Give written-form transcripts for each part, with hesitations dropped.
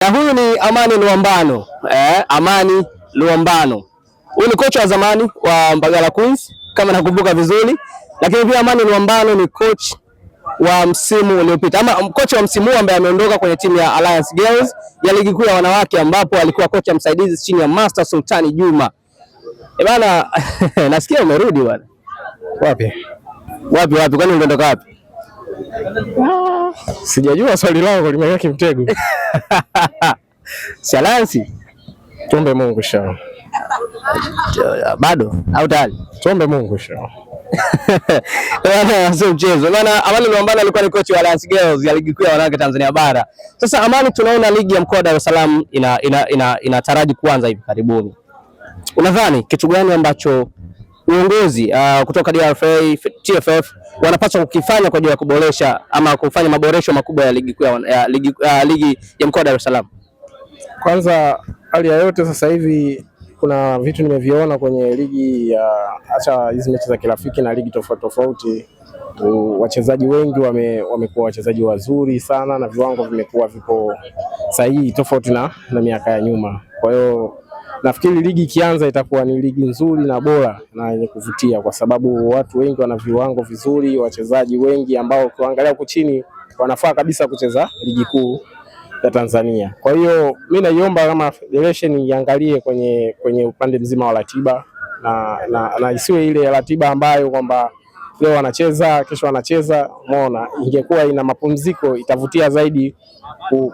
Na huyu ni Amani Luambano. Amani Luambano. Huyu ni kocha wa zamani wa Mbagala Queens kama nakumbuka vizuri, lakini pia Amani Luambano ni coach wa msimu uliopita ama kocha wa msimu huu ambaye ameondoka kwenye timu ya Alliance Girls ya ligi kuu ya wanawake ambapo alikuwa kocha msaidizi chini ya Master Sultani Juma. Eh bana, nasikia umerudi bwana. Wapi? Wapi wapi? Kwani uliondoka wapi? Sijajua swali lako limeweka kimtego. Si Alliance? Tuombe Mungu inshallah. Bado au tayari? Tuombe Mungu inshallah. Bwana, sio mchezo. Bwana, Amani Luambano alikuwa ni kocha wa Alliance Girls ya ligi kuu ya wanawake Tanzania bara. Sasa Amani, tunaona ligi ya mkoa wa Dar es Salaam inataraji kuanza hivi karibuni. Unadhani kitu gani ambacho uongozi kutoka DRFA, TFF wanapaswa kukifanya kwa ajili ya kuboresha ama kufanya maboresho makubwa ya ligi kuu ya ligi ya mkoa wa Dar es Salaam? Kwanza hali ya yote sasa hivi kuna vitu nimeviona kwenye ligi ya hata hizi mechi za kirafiki na ligi tofauti tofauti, wachezaji wengi wamekuwa wachezaji wazuri sana na viwango vimekuwa vipo sahihi tofauti na miaka ya nyuma. Kwa hiyo nafikiri ligi ikianza itakuwa ni ligi nzuri na bora na yenye kuvutia, kwa sababu watu wengi wana viwango vizuri, wachezaji wengi ambao ukiwaangalia huku chini wanafaa kabisa kucheza ligi kuu ya Tanzania. Kwa hiyo mi naiomba kama federation iangalie kwenye upande mzima wa ratiba na isiwe ile ratiba ambayo kwamba leo wanacheza kesho wanacheza. Umeona, ingekuwa ina mapumziko itavutia zaidi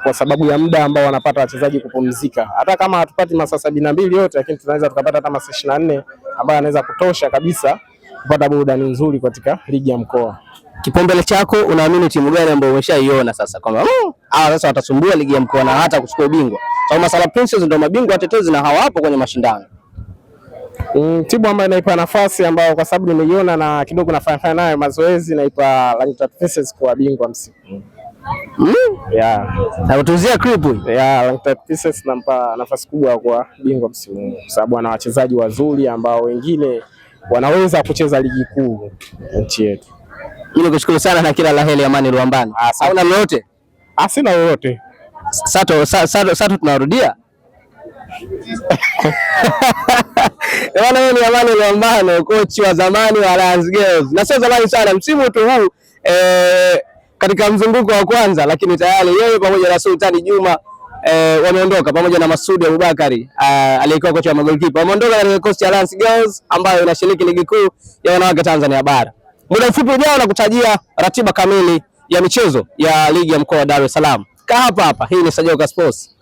kwa sababu ya muda ambao wanapata wachezaji kupumzika. Hata kama hatupati masaa 72 yote, lakini tunaweza tukapata hata masaa 24 ambayo anaweza kutosha kabisa kupata burudani nzuri katika ligi ya mkoa. Kipaumbele chako unaamini timu gani ambayo umeshaiona sasa kwamba hawa sasa watasumbua ligi ya mkoa na hata kuchukua ubingwa? Sababu Masala Princess ndio mabingwa watetezi na hawapo kwenye mashindano. Timu ambayo naipa nafasi ambayo kwa sababu nimeiona na kidogo nafanya nayo mazoezi, naipa Lang'ata Princess kuwa bingwa msimu. Yeah. Na utuzia clip hii. Yeah, Lang'ata Princess nampa nafasi kubwa ya kuwa bingwa msimu huu kwa sababu ana wachezaji wazuri ambao wengine wanaweza kucheza ligi kuu nchi yetu. Mimi nikushukuru sana na kila la heri Amani Luambano. Asante. Hauna lolote? Sina lolote. Sato, Sato, Sato tunarudia. Bwana, huyu ni Amani Luambano, kochi wa zamani wa Alliance Girls. Na sio zamani sana, msimu tu huu katika mzunguko wa kwanza, lakini tayari yeye pamoja na Sultani Juma wameondoka pamoja na Masudi Abubakari aliyekuwa kocha wa magolikipa. Wameondoka katika kikosi cha Alliance Girls ambayo inashiriki ligi kuu ya wanawake Tanzania bara. Muda mfupi ujao nakutajia ratiba kamili ya michezo ya ligi ya mkoa wa Dar es Salaam. Kaa hapa hapa, hii ni Sajoka Sports.